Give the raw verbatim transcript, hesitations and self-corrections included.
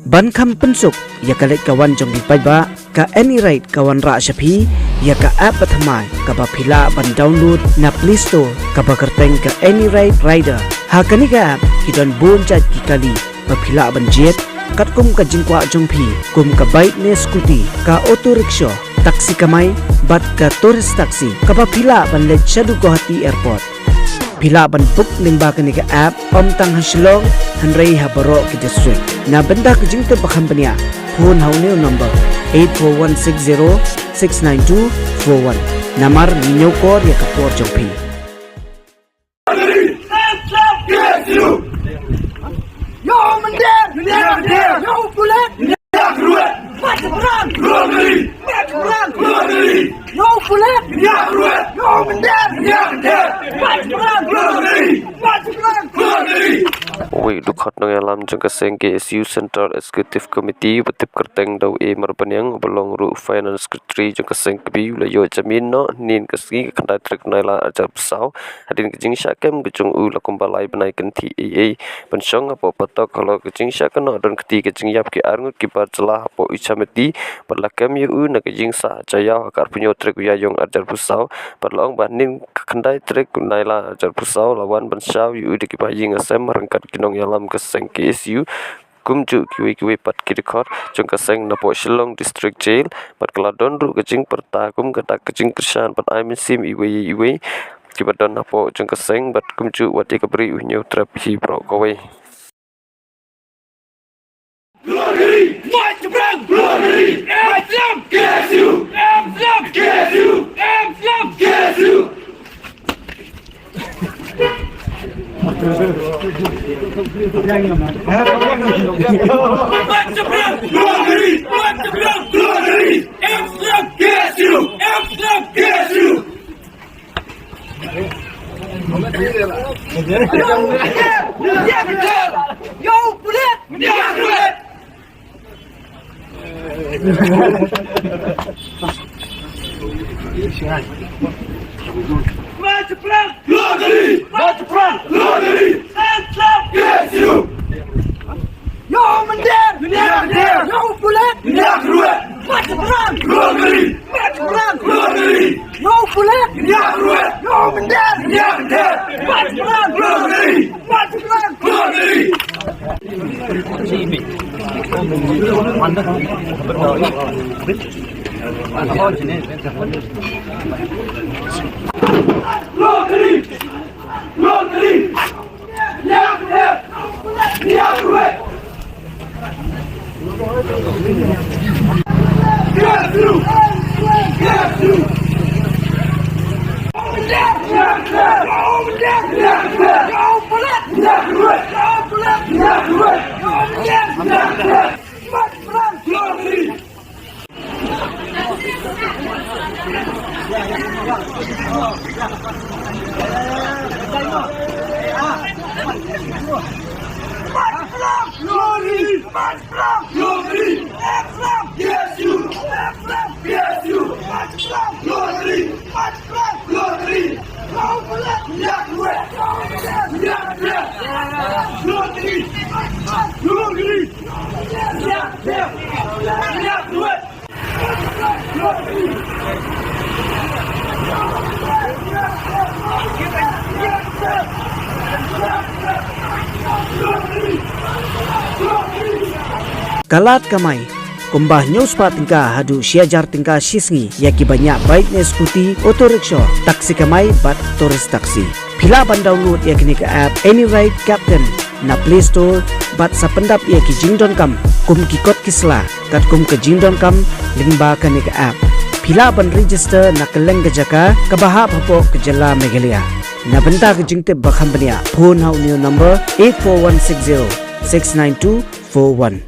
Ban kham pynsuk ïa ka leit ka wan jong ki paidbah, ka AnyRide ka wanrah sha phi ïa ka app bathymmai kaba phi lah ban download na Play Store kaba kyrteng ka AnyRide Rider. Ha kane ka app ki don bun jait ki kali ba phi lah ban jied katkum ka jingkwah jong phi, kum ka bike ne scooty, ka auto rickshaw, taxi kamai bad ka tourist taxi kaba phi lah ban leit shaduh Guwahati Airport. Phi lah ban book lyngba kane ka app ym tang ha Shillong hynrei ha baroh ki district. Na bynta ka jingtip ba kham bniah, phone ha une u number eight four one six zero six nine two four one. Namar ngi ñiewkor ïa ka por jong phi. Uwei u dkhot nongïalam jong ka seng K S U Central Executive Committee, uba tip kyrteng da u A Marbaniang, uba long ruh Finance Secretary jong ka seng kaba u la ïoh jamin noh hynnin ka sngi, ka khyndai tarik Nailar arhajar arphew saw, hadien ka jingshah kem ka jong u la kumba lai bnai kynthih ei ei ban shong hapoh patok. Halor ka jingshah kynnoh don kti ka jingïap ki arngut ki bar jylla hapoh u Chameti bad la kem ïa u na ka jingsah jaïaw ha ka arphew hynñiew tarik u Ïaïong arhajar arphew saw, bad la ong ba hynnin ka khyndai tarik u Nailar arhajar arphew saw la wan ban shaw ïa u da ki bahaïing hasem ryngkat ki nongïalam ka seng K S U, kumjuh kiwei kiwei pat ki dkhot jong ka seng napoh Shillong District Jail, bad ka la don ruh ka jingpyrta kum ka dak ka jingkyrshan bad ai mynsiem iwei ïa iwei kiba don hapoh jong ka seng, bad kumjuh wat ïa ka bri u Hynñiewtrep hi baroh kawei. Glory! March Brang! Glory! M S M! K S U! M S M! K S U! M S M! K S U! March Brang! Glory! March Brang! Glory! M S M! K S U! M S M! K S U! March Brang! Glory! March Brang! Glory! Stand up! K S U! Yo, Mynder! Mynder! Yo, Pulit! Mynder! March Brang! Glory! March Brang! Glory! Yo, Pulit! Mynder! Yo, Mynder! Mynder! March Brang! Glory! March Brang! Glory! Glory! Glory! Glory! Glory! Yes, you! Yes, you! Glory! Glory! Glory! Ka lad kamai kumba hynñiew spah tyngka haduh shi hajar tyngka shi sngi ïa kiba ñiah bike ne scooty, auto rickshaw, taxi kamai bad tourist taxi. Phi lah ban download ïa kane ka app AnyRide Captain na Play Store bad sa pyndap ïa ki jingdonkam kum ki kot ki sla katkum ka jingdonkam lyngba kane ka app. Phi lah ban register na kylleng ka jaka kaba hap hapoh ka jylla Meghalaya. Na bynta ka jingtip ba kham bniah, phone ha une u number eight four one six zero six nine two four one.